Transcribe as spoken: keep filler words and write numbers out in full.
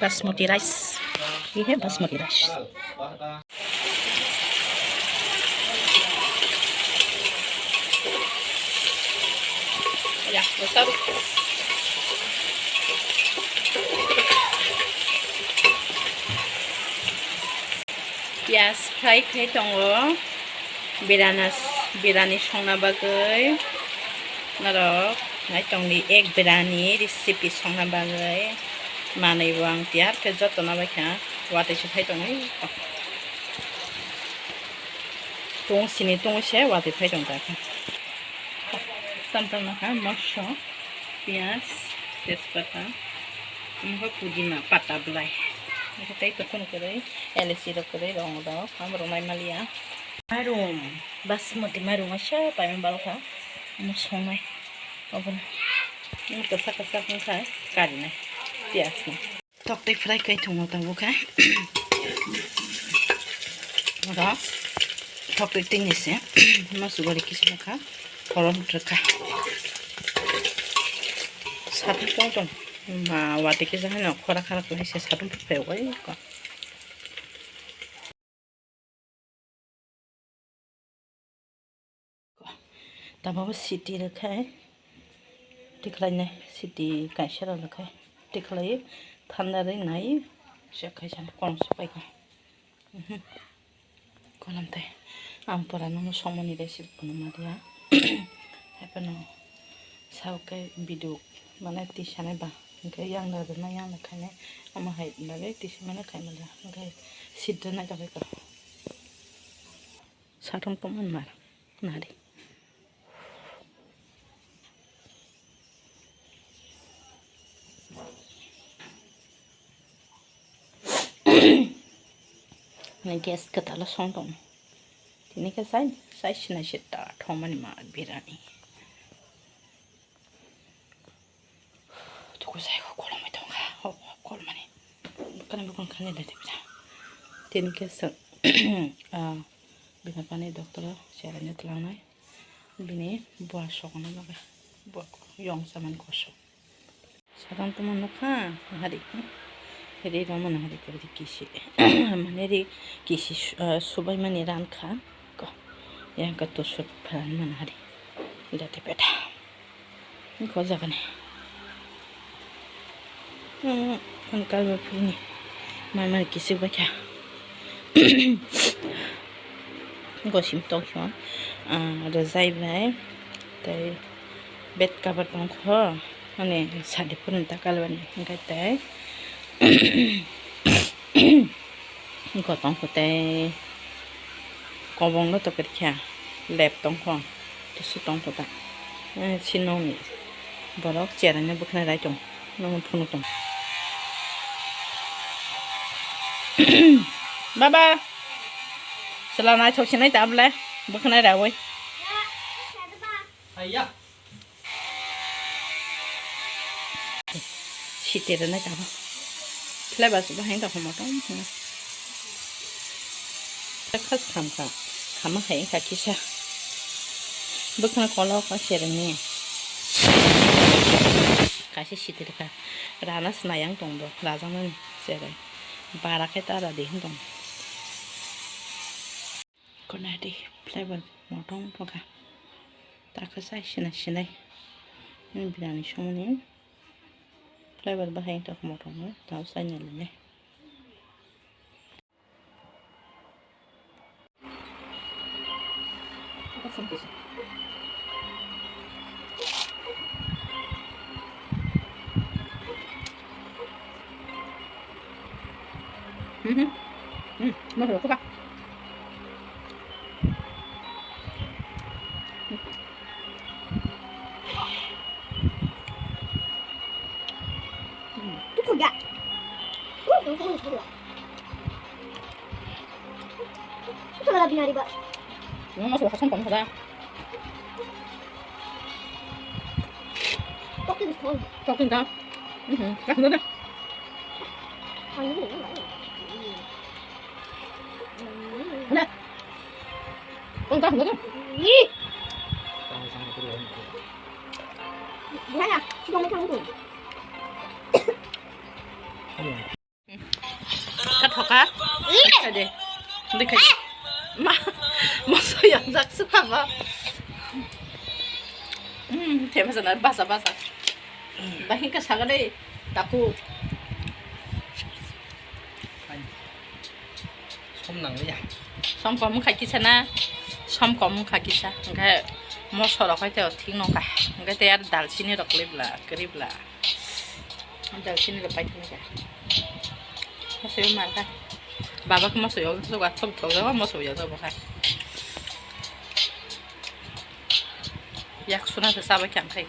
Basmati rice. Ye hai basmati rice. Ya, besar. Piyaj fry khai tongo, birana, birani songna bagwi. Norok nai tongdi, egg birani recipe songna bagwi. Manwi bo ang tiyar khe joto nabaikha, watwi se phai tongwi. Tung sini tungwi se watwi phai tong kha. Tam tam nakha moso, piyaj, tejpata, omo khe pudina pata belai. Omo khe tei kuthum kwrwi, elaichi rok kwrwi, rong rok, omo rok nai maliya. Mairum, basmati mairum waisa paimani bal kha, omo songnai. Obono, omo kwchak kwchak wngkha, karinai, piyaj no. Toktwi fry khai thwngo tabuk khe. Oro toktwi twi ni se moso gori kisa kha, korom rwkha. Satung tong tong ma watwi kisa haino khora khara kwlai se satung phai oi ko. Tabuk siti rwkhai, tikhlainai siti kaisa rw rwkhai, tikhlai thanda ri nai se kaisa kono se paikha. Mhm. Kolam tai ang pura nono somoni recipe phano maria. Haipano sao khe video mane tisanai ba, hwnkhe yang da rwna yang da khainai, omo hai bagwi tisamani khaimani, hwnkhe sitranai tongkha. Satung tongmani mar nari. Gas kwtalo song tong. Tini khe sai, sai sinai se ta thomani ma birani. Tuku sai ko kolomai tongkha, hok hok kolmani. Bukan bukan khani dadi bida. Tini khe sa, ah, bina pani doctor o cherani tlangnai. Bini bua sokna bagwi, bua yong chamani kosok. Satung tongma nukha, hari. Ri rwmani hari khe ri kisi. Mane ri kisi su-, ah, subaimani rankha. Ko. Yang ka tusuk phan mana hari. Dati peta. Ko jagani. Hmm, ang kalba phuni. Mai mai kisik baikha. Gosim tokso. Ah, rwjai bai. Tei bed cover tongkho. Ani sadi phuni ta kalbani. Hingke tei. Hingke tongkho tei kobong no tokir kha lep tongkho, tisi tongkho ta. Eh, si nokni borok cherengno bwkhwnai rai tong, nono phunuk tong. Baba, chwla naithok sinai ta bwle bwkhwnai raui. Site rwnai tabuk. Flavor se bahai wngkha motom hwnwi. Kha se khamkha. Khama hai wngkha kisa. Bwkhwna kolok o cherengni. Kaisa site rwkha. Rana se nai ang tong do. Rajaknani cherai. Bara khe ta radi hwn tong. Konadi flavor motom wngkha. Takha sai sinai sinai. Nini birani somoni flavor bahai wngkha motom no. Tao sai nai le. Mhm. Hmm, masuk, suka. Hmm. Itu kerja. Itu kerja binari, Pak. Ini masuk hasan kamu sudah. Tok di diskon. Tok di dah. Mhm. Kasih dah. Kamu ini enggak ya? Wngkha hwnwi. Ih! Buhaya, sukang mai thang thung. Ka thoka. Ih! Dikha de. Dikha de. Ma, moso yajak sukha ba. Hmm, thema sana basa basa. Bahing ka saga de. Taku. Som nang ya. Som kom kha kisa na. Som kom kha kisa. Hingke moso rok hai te thik nong kha. Hingke te ar dalchini rok lebla, kribla. Dalchini rok pai thang kha. Moso yo mar kha. Baba ko moso yo so ga thok thok ga moso yo to bo kha. Yak suna se sabai kha khai.